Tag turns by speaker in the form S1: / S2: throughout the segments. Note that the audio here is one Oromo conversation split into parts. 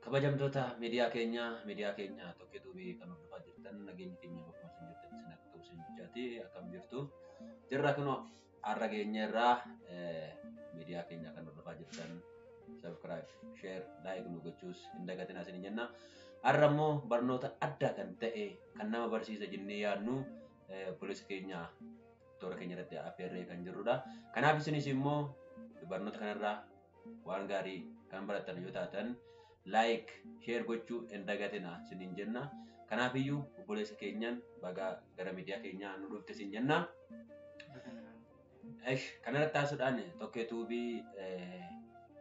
S1: Kabajamtoota miidiyaa keenya Tokkee Tuubii kan hordofaa jirtan, nageenyi keenya bakkuma isin jirtan isin akka qabu isin jechaati. Akkam jirtu? Jirra kunoo har'a keenya irraa. Miidiyaa keenya kan hordofaa jirtan subscribe, share, like nu gochuus hin dagatinaa isin jenna. Har'a immoo barnoota adda kan ta'e, kan nama barsiisa jennee yaadnu, obboleessa keenya toora keenya irratti affeerree kan jirrudha. Kanaaf isinis immoo barnoota kanarraa waan gaarii kan barattan yoo taatan like, share gochuu hin dagatina isiniin jenna. Kanaafiyyuu obboleessa keenyaan bagaa gara miidiyaa keenyaa nu dhufte isin jenna. Esh, kanarratti taasisuudhaan Tokkee Tuubii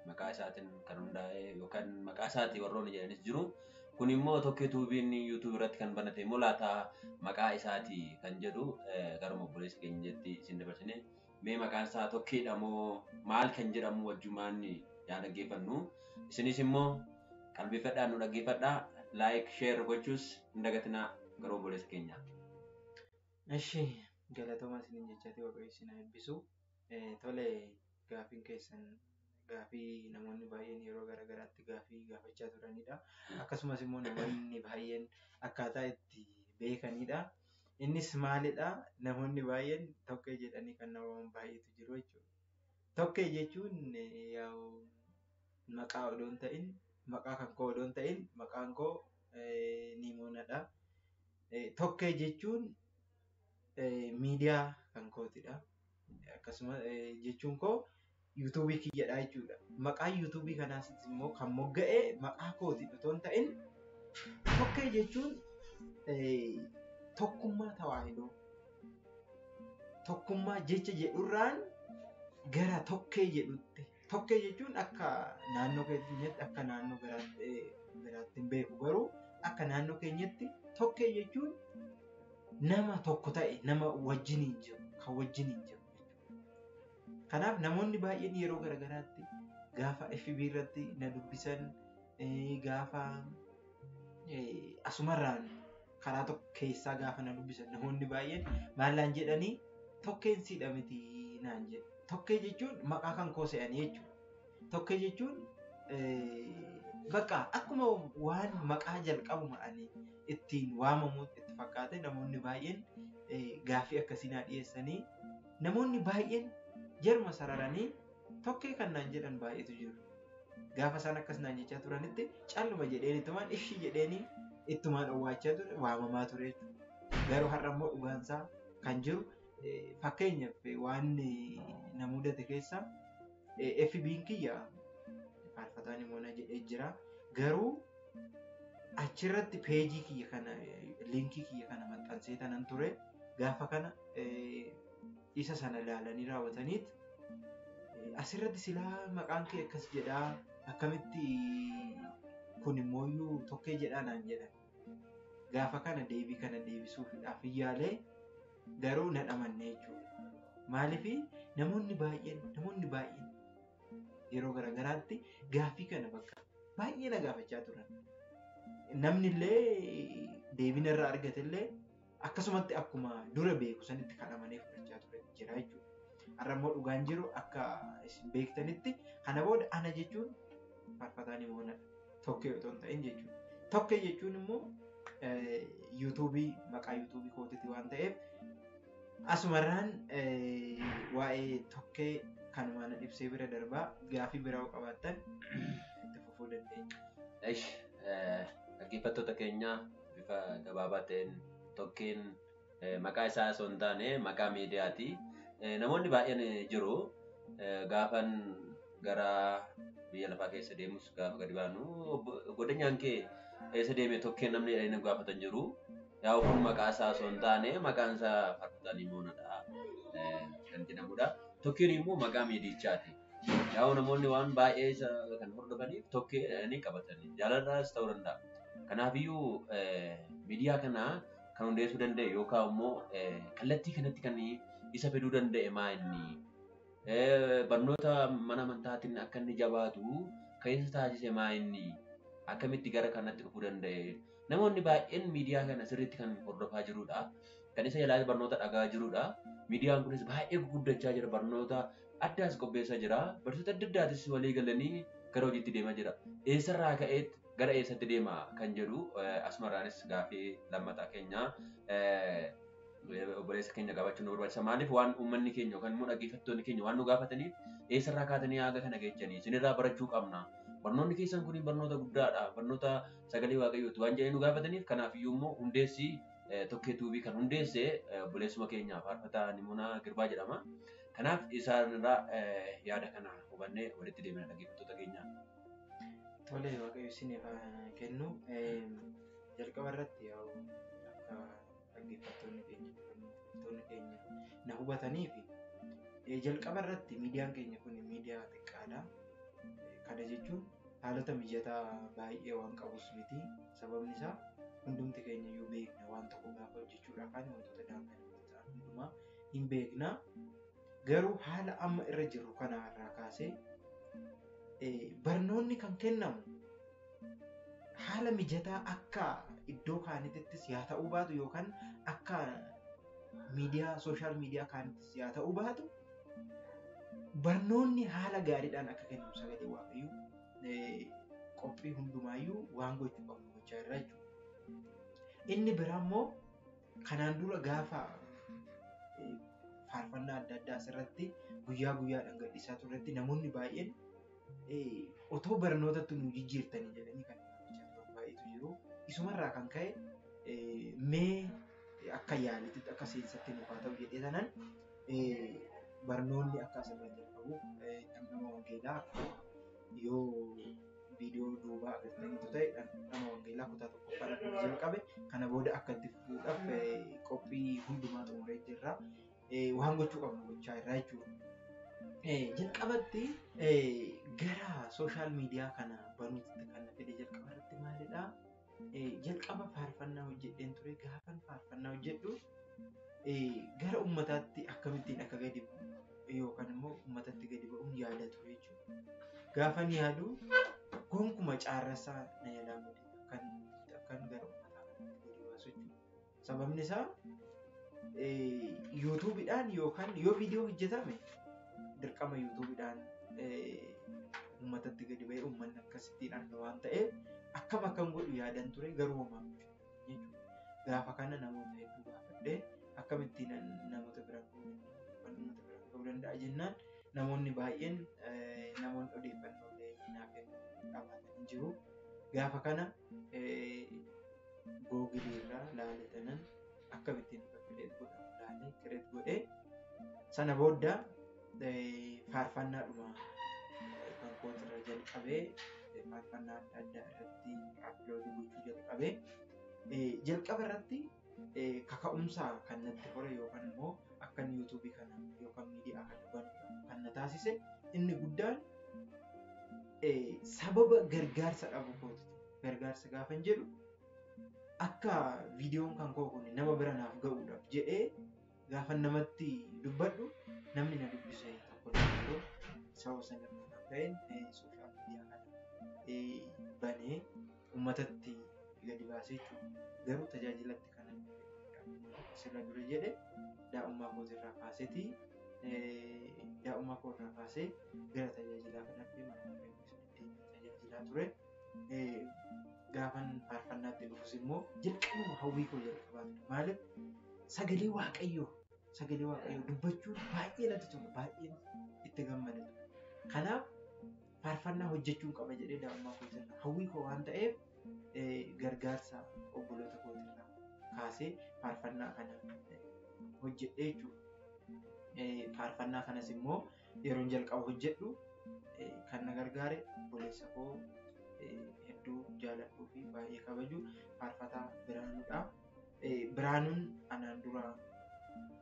S1: maqaa isaatiin kan hundaa'e yookaan maqaa isaatii warroonni jedhanis jiru. Kun immoo Tokkee Tuubiin YouTube irratti kan banate immoo laataa maqaa isaatii kan jedhu garuma obboleessa keenyatti isin dabarsine. Mee maqaan isaa Tokkeedha moo maal kan jedhamu wajjumaan yaa dhaggeeffannu. Isinis immoo qalbeeffadhaa, nu dhaggeeffadhaa, like, share gochuus hin dagatinaa gara obboleessa keenyaa.
S2: Eshi, galatooma isiniin jechaati, Waaqayyo isin haa eebbisu. Tole, gaafiin keessan gaafii namoonni baay'een yeroo gara garaatti gaafii gaafachaa turanidha. Akkasumas immoo namoonni baay'een akkaataa itti beekanidha. Innis maalidha? Namoonni baay'een Tokkee jedhanii kan nama waaman baay'eetu jiru jechuudha. Tokkee jechuun yaa'u maqaa odoo hin ta'in, maqaa kan koo odoo hin ta'in, maqaan koo Nimoonadha. Tokkee jechuun miidiyaa kan kootidha. Akkasuma jechuun koo yuutuubii kiyyadha jechuudha. Maqaan yuutuubii kanaas immoo kan mogga'e maqaa kooti otoo hin ta'in, Tokkee jechuun tokkummaa tawaahidoo. Tokkummaa jecha jedhurraan gara Tokkee jedhutti. Tokkee jechuun akka naannoo keenyatti, akka naannoo biraatti hin beeku, garuu akka naannoo keenyatti Tokkee jechuun nama tokko ta'e, nama wajjiniin jiru, kan wajjiniin jiru jechuudha. Kanaaf namoonni baay'een yeroo garagaraatti gaafa FB irratti na dubbisan, gaafa asumarraan karaa tokko keessaa gaafa na dubbisan, namoonni baay'een maal naan jedhanii, "Tokkeen siidha miti?" naan jedhu. Tokkee jechuun maqaa kan koo se'anii jechuudha. Tokkee jechuun bakka akkuma waan maqaa jalqabuma ani ittiin waamamu itti fakkaate namoonni baay'een gaaffii akkasii naa dhiyeessanii, namoonni baay'een jaruma sararanii Tokkee kan naan jedhan baay'eetu jiru. Gaafa isaan akkas naan jechaa turanitti calluma jedheen ittumaan ishii jedheeni ittumaan owwaachaa ture, waamamaa ture jechuudha. Garuu har'a immoo dhugaansaa kan jiru, fakkeenyaaf waan na mudate keessa, FB'n kiyya faarfataan Nimoonaa jedhee jira. Garuu achirratti peejii kiyya kana, liinkii kiyya kana maxxansee tanan ture. Gaafa kana isa sana ilaalanii raawwataniit, "Asirratti silaa maqaan kee akkas jedhaa, akkamitti kun immooyyuu Tokkee jedhaa?" naan jedhan. Gaafa kana deebii kana deebisuufidhaaf hin yaalee, garuu nan amanne jechuudha. Maaliif namoonni baay'een yeroo garagaraatti gaaffii kana bakka baay'ee na gaafachaa turan. Namni illee deebina irraa argate illee akkasumatti akkuma dura beeku sanitti kan amanee fudhachaa ture jira jechuudha. Har'a immoo dhugaan jiru akka isin beektanitti kana booda ana jechuun faarfataa Nimoonadha. Tokkee otoo hin ta'in jechuudha. Tokkee jechuun immoo yuutuubii, maqaa yuutuubii kootiiti waan ta'eef, asumarraan waa'ee Tokkee kanumaan ibsee bira darbaa, gaafii biraa yoo qabaattan itti fufuu dandeenya.
S1: Esh, dhaggeeffattoota keenya, bifa gabaabaa ta'een Tokkeen maqaa isaa osoo hin taane maqaa miidiyaati. Namoonni baay'een jiru. Gaafan gara biyya lafaa keessa deemus, gaafa gadi baanu, "Godanyaan kee eessa deeme Tokkeen?" namni jedhanii nu gaafatan jiru. Yaa, kun maqaa isaa osoo hin taane maqaan isaa faarfataa Nimoonadha kan jedhamudha. Tokkeen immoo maqaa miidichaati. Yaa, namoonni waan baay'ee isa kan hordofaniif Tokkee jedhanii qabatanii jaalarraas ta'uu danda'a. Kanaafiyyuu miidiyaa kana kan hundeessuu danda'e yookaan immoo kallattii kanatti kan isa fiduu danda'e maa inni? Barnoota mana amantaatiin akka inni jabaatu kan isa taasise maa inni? Akkamitti gara kanatti dhufuu danda'e? Namoonni baay'een miidiyaa kana sirriitti kan hordofaa jirudha. Kan isa jalaa barnoota dhagaa jirudha. Miidiyaan kunis baay'ee guddachaa jira. Barnoota addaas qopheessaa jira. Barsiisota adda addaatis walii galanii gara hojiitti deemaa jira. Eessarraa ka'eet Gara eessatti deema kan jedhu asumarraanis gaaffii lammataa keenya obboleessa keenya gaafachuun nu barbaachisa. Maaliif waan uummanni keenya yookaan immoo dhaggeeffattoonni keenya waan nu gaafataniif eessarraa kaatanii haga kana geechanii isinirraa barachuu qabna. Barnoonni keessan kun barnoota guddaadha. Barnoota sagalee Waaqayyooti waan jedhanii nu gaafataniif kanaafiyyuu immoo hundeessi Tokkee Tuubii kan hundeesse obboleessuma keenya Faarfataa Nimoonaa Girbaa jedhama. Kanaaf isaanirraa yaada kana hubannee walitti deemina dhaggeeffattoota keenya.
S2: Tole, Waaqayyo isiniif haa kennu. Jalqaba irratti yaa'u akka dhaggeeffattoonni keenya hordoftoonni keenya na hubatanii fi jalqaba irratti miidiyaan keenya kun miidiyaa xiqqaadha. Kana jechuun haalota mijataa baay'ee waan qabus miti. Sababni isaa hundumti keenya iyyuu beekna, waan tokko gaafa hojjechuudhaaf kan wantoota daangaa namatti ta'an hundumaa hin beekna. Garuu haala amma irra jirru kana irraa kaasee barnoonni kan kennamu haala mijataa akka iddoo kaanittis yaa ta'uu baatu yookaan akka miidiyaa sooshaal miidiyaa kaanittis yaa ta'uu baatu barnoonni haala gaariidhaan akka kennamu sagalee Waaqayyoo qophii hundumaayyuu waan gochuu qabnu gochaa jirra jechuudha. Inni biraa immoo kanaan dura gaafa faarfannaa adda addaa asirratti guyyaa guyyaadhaan gadhiisaa turretti namoonni baay'een otoo barnootatti nu jijjiirtanii jedhanii kan gaafachaa turan baay'eetu jiru. Isumarraa kan ka'e mee akka yaalitti akka seensatti nuuf haa ta'u jedhee tanan barnoonni akka asirraa jalqabu dhamdhama wangeelaa yoo viidiyoo duubaa agartaniitu ta'e dhamdhama wangeelaa kutaa tokkoffaan akkuma jalqabe kana booda akka itti fufuudhaaf qophii hundumaa xumuree jirra. Waan gochuu qabnu gochaa jirra jechuudha. Jalqabatti gara sooshaal miidiyaa kana banuutti kan na fide jalqaba irratti maalidhaa? Jalqaba faarfannaa hojjedheen ture. Gaafan faarfannaa hojjedhu gara uummataatti akkamittiin akka gadi bu'u yookaan immoo uummatatti gadi ba'uun yaada ture jechuudha. Gaafan yaadu gonkuma caarrasaa na jalaa bade akkan gara uummataa kanatti gadi baasu jechuudha. Sababni isaa yuutuubiidhaan yookaan yoo viidiyoo hojjetame dirqama yuutuubiidhaan uummatatti gadi ba'ee uummanni akkasittiin arga waan ta'eef akkam akkan godhu yaadan ture, garuu homaa jechuudha. Gaafa kana namoota hedduu gaafadhee akkamittiin namoota biraan ga'uu danda'a, uummata biraan ga'uu danda'a jennaan namoonni baay'een namoonni odeeffannoo illee naaf kennuu qabaatan jiru. Gaafa kana googilii irraa laaletanan akkamittiin akka create godhamu laalee create godhee sana booda faarfannaadhuma kan kootirra jalqabee faarfannaa adda addaa irratti upload gochuu jalqabee jalqaba irratti kaka'umsa kan natti hore yookaan immoo akkan yuutuubii kana yookaan miidiyaa kana banu kan na taasise inni guddaan sababa gargaarsa dhabu kooti. Gargaarsa gaafan jedhu akka viidiyoon kan koo kun nama bira naaf ga'uudhaaf jedhee gaafa namatti dubbadhu namni na dubbise tokko tokko sababa sanarraa kan ka'een sooshaal miidiyaa kana banee uummatatti gadi baasee jechuudha. Garuu tajaajilatti kan sirra dura jedhe daa'ummaa kootirraa kaaseeti daa'ummaa koorraa kaasee gara tajaajilaa kanatti mana Waaqayyoo tajaajilaa ture. Gaafan faarfannaatti dhufus immoo jalqabuma hawwii koo jalqabaa ture. Maaliif sagalee Waaqayyoo dubbachuun baay'ee natti tola, baay'ee itti gammada ture. Kanaaf faarfannaa hojjechuun qaba jedhee daa'ummaa kootirraa hawwii koo waan ta'eef gargaarsa obboloota kootirraa kaasee faarfannaa kana hojjedhee jechuudha. Faarfannaa kanas immoo yeroon jalqaba hojjedhu kan na gargaare obboleessa koo hedduu jaaladhuu fi baay'ee kabaju faarfataa Biraanuudha. Biraanuun anaan dura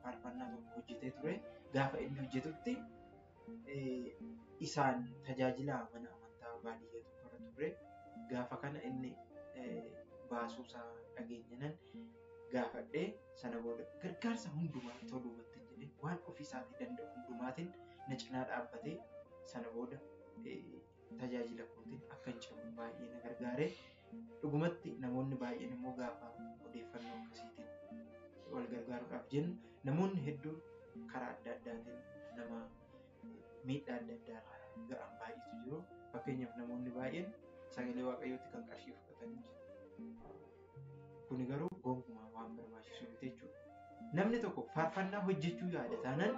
S2: faarfannaa tokko hojjetee ture. Gaafa inni hojjetutti isaan tajaajila mana amantaa baadiyyaa tokko irra ture. Gaafa kana inni baasuusaa dhageenyanan gaafadhee sana booda gargaarsa hundumaa toluumatti jedhee waan ofiisaatii danda'u hundumaatiin na cinaa dhaabbatee sana booda tajaajila kootiin akka hin cimu baay'ee na gargaare. Dhugumatti namoonni baay'een immoo gaafa odeeffannoo akkasiitiin wal gargaaruudhaaf jennu namoonni hedduun karaa adda addaatiin nama miidhaa adda addaa irra ga'an baay'eetu jiru. Fakkeenyaaf namoonni baay'een Sagalee Waaqayyootti kan qarshii fudhatanii jiru. Kuni garuu gonkumaa waan barbaachisu miti jechuudha. Namni tokko faarfannaa hojjechuu yaada taanaan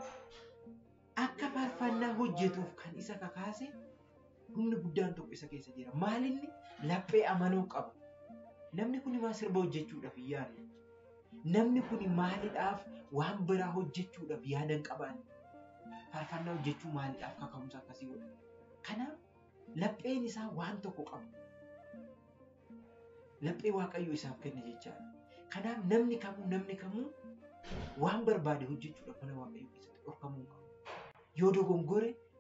S2: akka faarfannaa hojjetuuf kan isa kakaase humni guddaan tokko isa keessa jira. Maalinni laphee amanuu qaba. Namni kun maal sirba hojjechuudhaaf hin yaadne? Namni kun maaliidhaaf waan biraa hojjechuudhaaf yaada hin qabaanne? Faarfannaa hojjechuu maaliidhaaf kaka'umsa akkasii godha? Kanaaf lapheen isaa waan tokko qaba. Laphee Waaqayyoo isaaf kenne jechaadha. Kanaaf namni kamuu waan barbaade hojjechuudhaaf mana Waaqayyoo keessatti dhorkamuu hin qabu. Yoo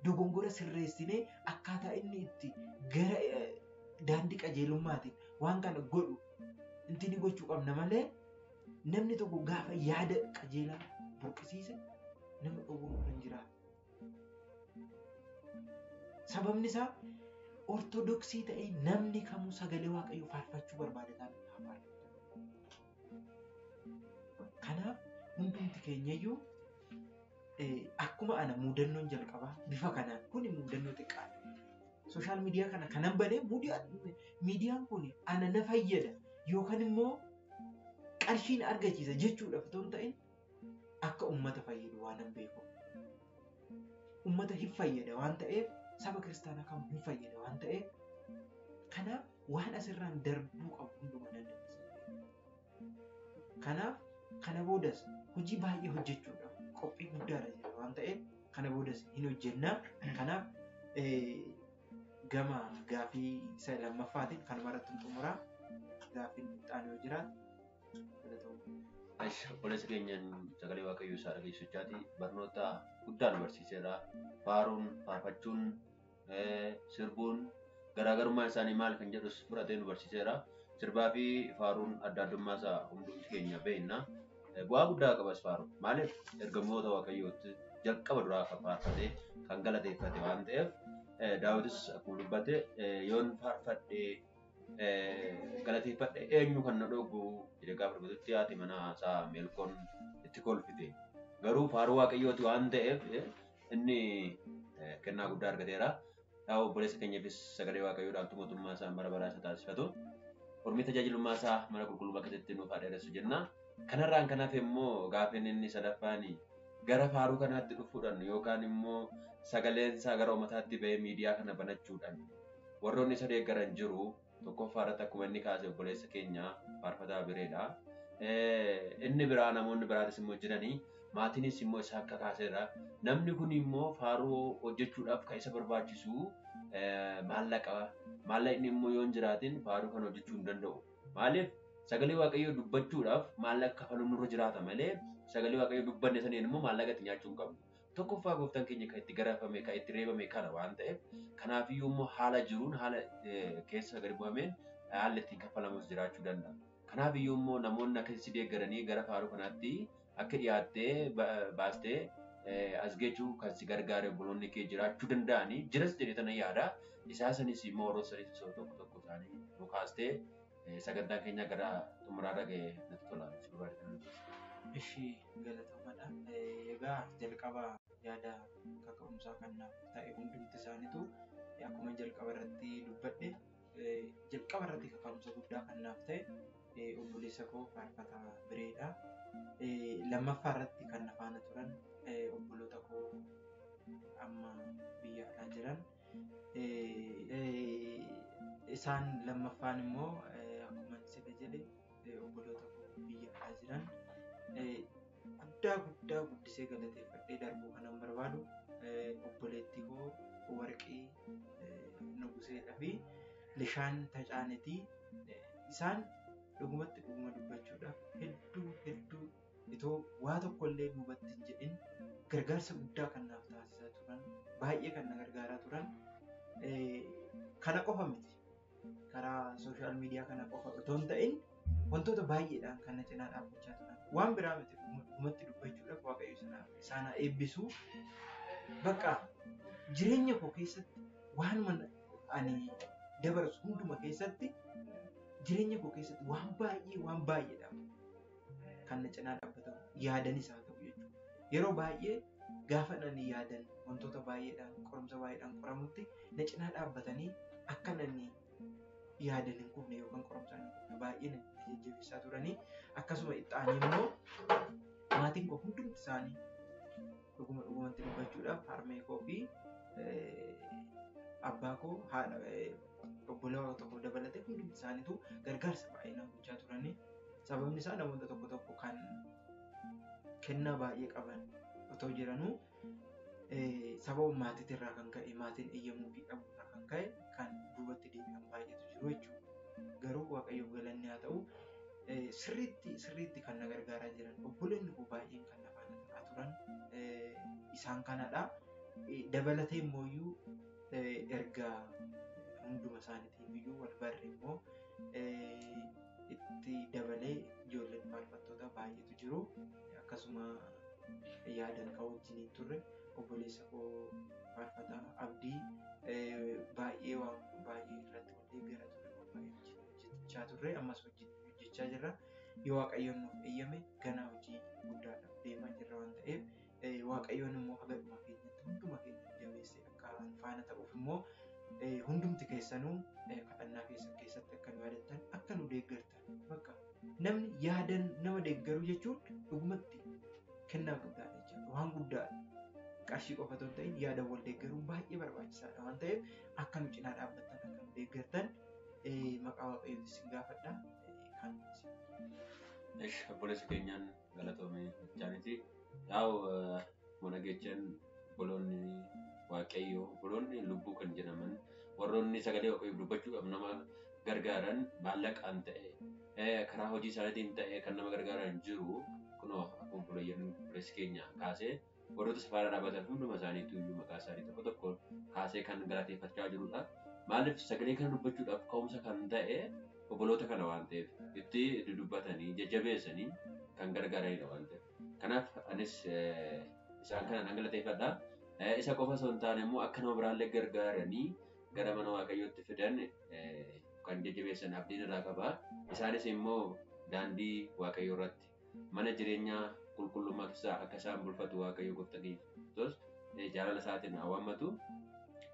S2: dogongora sirreessinee akkaataa inni itti gara daandii qajeelummaatiin waan kana godhu inti ni gochuu qabna malee namni tokko gaafa yaada qajeelaa burqisiise nama dhowwuu hin jiraatu. Sababni isaa Ortodoksii ta'ee namni kamuu sagalee Waaqayyoo faarfachuu barbaade taanaan haa faarfatu. Kanaaf hundumti keenyayyuu akkuma ana mudannoon jalqabaa bifa kanaan kuni mudannoo xiqqaadha. Sooshaal miidiyaa kana kanan banee miidiyaan kun ana na fayyada yookaan immoo qarshiin argachiisa jechuudhaaf otoo hin ta'in akka uummata fayyadu waan hin beeku. Uummata hin fayyada waan ta'eef saba kiristaanaa kam hin fayyada waan ta'eef kanaaf waan asirraan darbuu qabu hunduma nan dabarsa. Kanaaf kana boodas hojii baay'ee hojjechuudhaaf qophii guddaadha jira waan ta'eef kana boodas hin hojjennaa. Kanaaf gama gaafii isa lammaffaatiin kanuma irratti xumuraa. Gaafiin itti yoo jiraate galatoomuu.
S1: Obboleessa keenyaan sagalee Waaqayyoo isaa dhageessichaati. Barnoota guddaa nu barsiiseera. Faaruun, faarfachuun, sirbuun garaagarummaan isaanii maal kan jedhus fudhatee nu barsiiseera. Sirbaa fi faaruun adda addummaa isaa hundumti keenya beekna. Bu'aa guddaa qabas faaruun. Maaliif ergamoota Waaqayyootti jalqaba duraa kan faarfatee kan galateeffate waan ta'eef Daawitis akkuma dubbate yoon faarfadhee galateeffadhe eenyu kan na dhoogu jedhee gaafa dubbatutti haati mana isaa Meelkoon itti kolfite. Garuu faaruu Waaqayyooti waan ta'eef inni kennaa guddaa argateera. Obboleessa keenyaafis sagalee Waaqayyoo dhaaltu mootummaa isaa bara baraa isa taasifatu. Ormi tajaajilummaa isaa mana qulqullummaa keessatti nuuf haa dheeressu jenna. Kanarraan kan hafe immoo gaafiin inni sadaffaan gara faaruu kanaatti dhufuudhaan yookaan immoo sagaleen isaa gara uummataatti bahee miidiyaa kana banachuudhaan warroonni isa deeggaran jiru. Tokkoffaa irratti akkuma inni kaase obboleessa keenya faarfataa Bireedha. Inni biraa namoonni biraatis immoo jiranii maatiinis immoo isa akka kaaseera. Namni kun immoo faaruu hojjechuudhaaf kan isa barbaachisu maallaqa. Maallaqni immoo yoo hin jiraatin faaruu kana hojjechuu hin danda'u. Maaliif sagalee Waaqayyoo dubbachuudhaaf maallaqa kafaluun nurra jiraata malee sagalee Waaqayyoo dubbanne saniin immoo maallaqa itti nyaachuu hin qabnu. Tokkoffaa gooftaan keenya kan itti garafame, kan itti reebame kana waan ta'eef kanaafiyyuu immoo haala jiruun haala keessa gadi bu'ameen haalli ittiin kaffalamus jiraachuu danda'a. Kanaafiyyuu immoo namoonni akkasitti deeggaranii gara faaruu kanaatti akka dhiyaattee baastee as geechuu kan si gargaare obboloonni kee jiraachuu danda'anii jiras jedhee tana yaada. Isaa sanis immoo warroota sanis osoo tokko tokko isaanii nu kaastee sagantaan keenya gara xumuraarra ga'e natti tola.
S2: Ishii galatoomadha. Egaa jalqaba yaada kaka'umsaa kan naaf ta'e hundumti isaaniitu akkuma jalqaba irratti dubbadhe jalqaba irratti kaka'umsa guddaa kan naaf ta'e obboleessa koo faarfataa Bireedha. Lammaffaa irratti kan na faana turan obboloota koo amma biyya alaa jiran. Isaan lammaffaan immoo akkuma sila jedhe obboloota koo biyya alaa jiran guddaa guddaa guddisee galateeffadhee darbuu kanan barbaadu obboleettii koo Warqii Nuguseedhaa fi Lishaan Tacaanetii isaan dhugumatti dhuguma dubbachuudhaaf hedduu hedduu itoo waa tokkollee duubatti hin jedhin gargaarsa guddaa kan naaf taasisaa turan baay'ee kan na gargaaraa turan kana qofa miti karaa sooshaal miidiyaa kana qofa otoo hin ta'in wantoota baay'eedhaan kan na cinaa dhaabbachaa turan waan biraa miti dhugumatti dubbachuudhaaf Waaqayyo isaan haa eebbisu. Bakka jireenya koo keessatti waanuma ani dabarsu hunduma keessatti jireenya koo keessatti waan baay'ee waan baay'eedhaan kan na cinaa dhaabbatan yaadanis haa ta'u jechuudha. Yeroo baay'ee gaafa ani yaadan wantoota baay'eedhaan qorumsa baay'eedhaan qoramutti na cinaa dhaabbatanii akka ani yaadan hin kufne yookaan qorumsaan hin kufne baay'ee na jajjabeessaa turanii. Akkasuma itti aanee immoo maatiin koo hundumti isaanii dhuguma dhugumatti dubbachuudhaaf harmee koo fi abbaa koo haadha obbolaa tokko dabalatee hundumti isaaniitu gargaarsa baay'ee na gochaa turanii. Sababni isaa namoota tokko tokko kan kennaa baay'ee qaban otoo jiranuu sababa maatiitirraa kan ka'e maatiin eeyyamuu fi dhabuurraa kan ka'e kan duubatti deebi'an baay'eetu jiru jechuudha. Garuu Waaqayyoof galanni haa ta'u sirriitti kan na gargaaraa jiran obboleonni koo baay'een kan na faana ta'aa turan isaan kanadha. Dabalatee immoo erga hunduma isaaniitiin iyyuu wal barre immoo itti dabalee ijoolleen faarfattoota baay'eetu jiru. Akkasuma yaadan kan wajjiniin turre obboleessa koo faarfataa Abdii baay'ee waan baay'ee irratti wal deeggaraa turre, waan baay'ee hojjechaa turre, ammas hojjechaa jirra. Yoo Waaqayyoon nuuf eeyyame ganaa hojii guddaadhaaf deemaa jirra waan ta'eef Waaqayyoon immoo haga dhuma keenyatti hunduma keenya jabeessee akka faana ta'uuf immoo hundumti keessanuu kadhannaa keessan keessatti akka nu yaadattan, akka nu deeggartan. Bakka namni yaadan nama deeggaru jechuun dhugumatti kennaa guddaadha jechuudha. Waan guddaadha. Qarshii qofa otoo hin ta'in yaadan wal deeggaruun baay'ee barbaachisaadha waan ta'eef akka nu cinaa dhaabbattan, akka nu deeggartan maqaa Waaqayyootiin isin gaafadha. Kan
S1: Ish obboleessa keenyaan galatoomee jechaaniti. Yaa'u mana gechan obboloonni Waaqayyoo, obboloonni lubbuu kan jedhaman warroonni sagalee Waaqayyoof dubbachuudhaaf nama gargaaran maallaqaan ta'e karaa hojii isaaniitiin ta'e kan nama gargaaran jiru. Kunoo akkuma obboleeyyan obboleessi keenya kaasee warroota safaara dhaabbatan hunduma isaaniitu iyyuu maqaa isaanii tokko tokko kaasee kan galateeffachaa jirudha. Maaliif sagalee kana dubbachuudhaaf ka'umsa kan ta'e obboloota kana waan ta'eef itti dudubbatanii jajjabeessanii kan gargaaranidha waan ta'eef. Kanaaf anis isaan kana nan galateeffadha. Isa qofa osoo hin taane immoo akka nama biraallee gargaaranii gara mana Waaqayyootti fidan kan jajjabeessan abdiin irraa qaba. Isaanis immoo daandii Waaqayyoo irratti mana jireenyaa qulqullummaa keessaa akka isaan bulfatu Waaqayyo gooftaa Kiristoos jaalala isaatiin haa waammatu.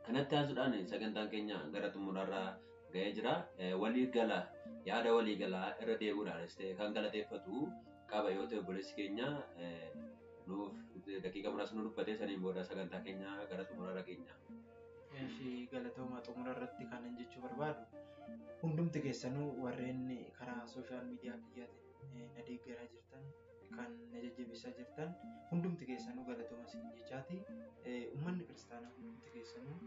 S1: Kanatti aansuudhaan sagantaan keenya gara xumuraarraa ga'ee jira. Walii gala yaada walii galaa irra deebi'uudhaanis ta'e kan galateeffatu qaba yoo ta'e obboleessi keenya nuuf daqiiqa muraasa nu dubbatee saniin booda sagantaa keenya gara xumuraarra geenya.
S2: Ishee galatooma xumura irratti kanan jechuu barbaadu hundumti keessanuu warreen karaa sooshaal miidiyaa kiyyaatiin na deeggaraa jirtan, kan na jajjabeessaa jirtan hundumti keessanuu galatooma isin jechaati. Uummanni kiristaanaa hundumti keessanuu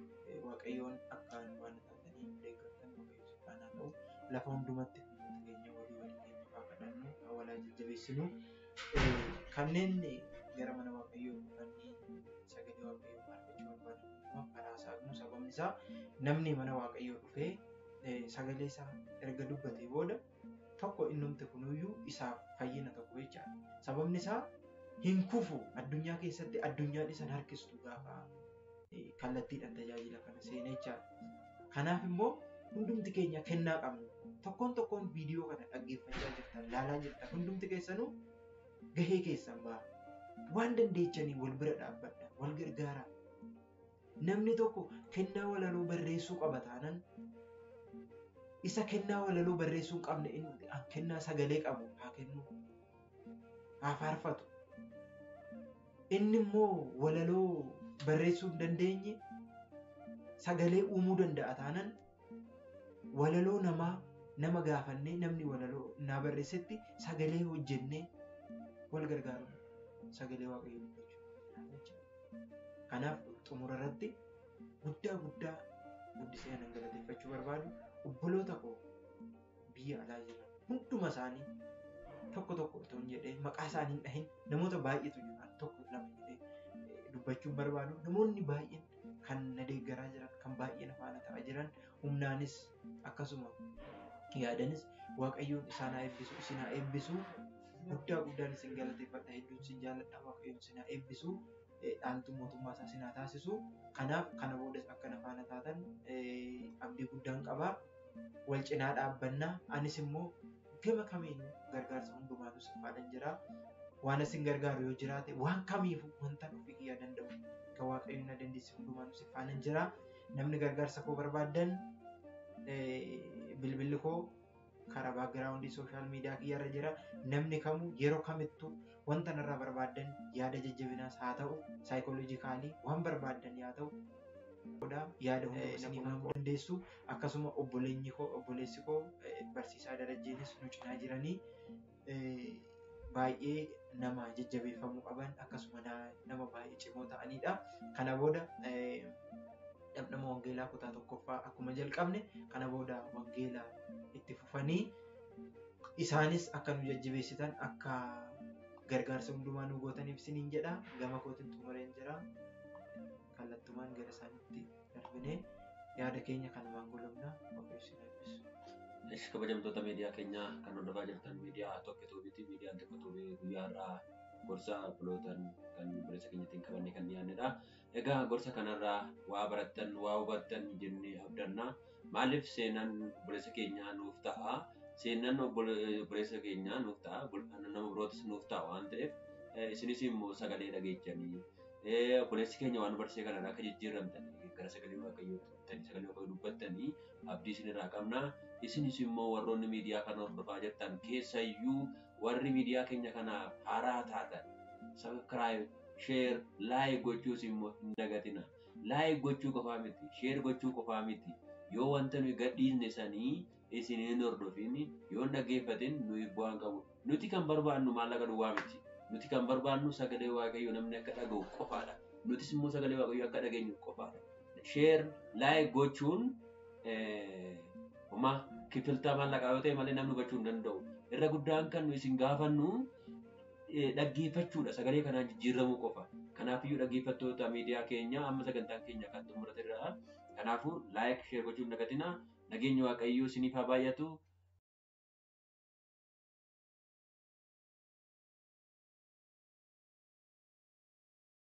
S2: Waaqayyoon akkaan waan taatanii deeggartan Waaqayyo isin faana haa ta'u. Lafa hundumatti hundumti keenya walii walii keenya haa kadhannu, haa walaa jajjabeessinu. Kanneen gara mana Waaqayyoo dhufanii sagalee Waaqayyoo argachuu barbaadan hundumaaf karaa saaqnu. Sababni isaa namni mana Waaqayyoo dhufee sagalee isaa erga dubbatee booda tokko innumti kunuyyuu isaaf fayyina tokko jechaadha. Sababni isaa hin kufu addunyaa keessatti addunyaan isan harkistu gaafa kallattiidhaan tajaajila kana seenee jechaadha. Kanaaf immoo hundumti keenya kennaa qabna. Tokkoon tokkoon viidiyoo kana dhaggeeffachaa jirtan, laalaa jirtan hundumti keessanuu gahee keessan ba'a. Waan dandeechanii wal bira dhaabbadha, wal gargaaraa. Namni tokko kennaa walaloo barreessuu qaba taanaan isa kennaa walaloo barreessuu hin qabne inni kennaa sagalee qabu haa kennu, haa faarfatu. Inni immoo walaloo barreessuu hin dandeenye sagalee uumuu danda'a taanaan walaloo namaa nama gaafannee namni walaloo naa barreessetti sagalee hojjennee wal gargaaru sagalee Waaqayyoo dubbachuu. Kanaaf xumura irratti guddaa guddaa guddisee anan galateeffachuu barbaadu obboloota koo biyya alaa jiran hunduma isaanii tokko tokko otoo hin jedhee maqaa isaanii hin dhahin namoota baay'eetu jiran tokko lama jedhee dubbachuun barbaadu. Namoonni baay'een kan na deeggaraa jiran, kan baay'ee na faana ta'aa jiran, humnaanis akkasuma yaadanis Waaqayyoon isaan haa eebbisu, isin haa eebbisu. Guddaa guddaan isin galateeffadha, hedduun isin jaalladha. Waaqayyoon isin haa eebbisu, dhaaltuu mootummaa isaa isin haa taasisu. Kanaaf kana boodas akka na faana taatan abdii guddaan qaba. Wal cinaa dhaabbannaa. Anis immoo gama kamiinuu gargaarsa hundumaanuu isin faana jira. Waan isin gargaaru yoo jiraate waan kamiifuu wanta ofii kiyyaa danda'u kan Waaqayyoon na dandeessisu hundumaanuu isin faana jira. Namni gargaarsa koo barbaaddan Bilbilli koo karaa background social media kiyyarra jira. Namni kamuu yeroo kamittuu wanta narraa barbaaddan, yaada jajjabinaas haa ta'u, psychological waan barbaaddan haa ta'u, yaada hunda isinii himuu dandeessu. Akkasuma obboleenyi koo, obboleessi koo barsiisaa Darajjeenis nu cinaa jiranii baay'ee nama jajjabeeffamuu qaban, akkasuma nama baay'ee cimoo ta'anidha. Kana booda dhamdhama wangeelaa kutaa tokkoffaa akkuma jalqabne, kana booda wangeelaa itti fufanii isaanis akka nu jajjabeessitan, akka gargaarsa hundumaa nu gootaniif isiniin jedha. Gama kootiin xumureen jira. Kallattumaan gara isaaniitti darbinee yaada keenya kanumaan golobna. Waaqayyo isin eebbisu.
S1: Esh, kabajamtoota miidiyaa keenyaa kan hordofaa jirtan miidiyaa Tokko Tuubiiti. Miidiyaan Tokko Tuubii guyyaa har'aa gorsa obbolootaan kan obboleessa keenyaatiin qabannee kan dhiyaannedha. Egaa gorsa kanarraa waa barattan, waa hubattan jennee abdanna. Maaliif seenaan obboleessa keenyaa nuuf ta'a? Seenaan obboleessa keenyaa nuuf ta'a. Nama birootis nuuf ta'a waan ta'eef, isinis immoo sagalee dhageechanii obboleessi keenya waan barsiise kanarraa akka jijjiiramtanii gara sagalee Waaqayyootti dhuftanii sagalee Waaqayyoo dubbattanii abdii isinirraa qabna. Isinis immoo warroonni miidiyaa kana hordofaa jirtan, keessayyuu warri miidiyaa keenya kanaaf haaraa taatan, subscribe, share, like gochuus immoo hin dagatina. Like gochuu qofaa miti, share gochuu qofaa miti. Yoo wanta nuyi gadhiisne sanii isin hin hordofin, yoo hin dhaggeeffatin, nuyi bu'aan qabu. Nuti kan barbaannu maallaqa duwwaa miti. Nuti kan barbaannu sagalee Waaqayyoo namni akka dhaga'u qofaadha. Nutis immoo sagalee Waaqayyoo akka dhageenyu qofaadha. Share, like gochuun homaa kifiltaa maallaqaa yoo ta'e malee namni hubachuu hin danda'u. Irra guddaan kan nu isin gaafannu dhaggeeffachuudha. Sagalee kanaan jijjiiramuu qofa. Kanaafiyyuu dhaggeeffattoota miidiyaa keenyaa, amma sagantaan keenya kan xumuraterra. Kanaafuu like, share gochuu hin dagatinaa. Nageenyi Waaqayyoo isiniif haa baay'atu.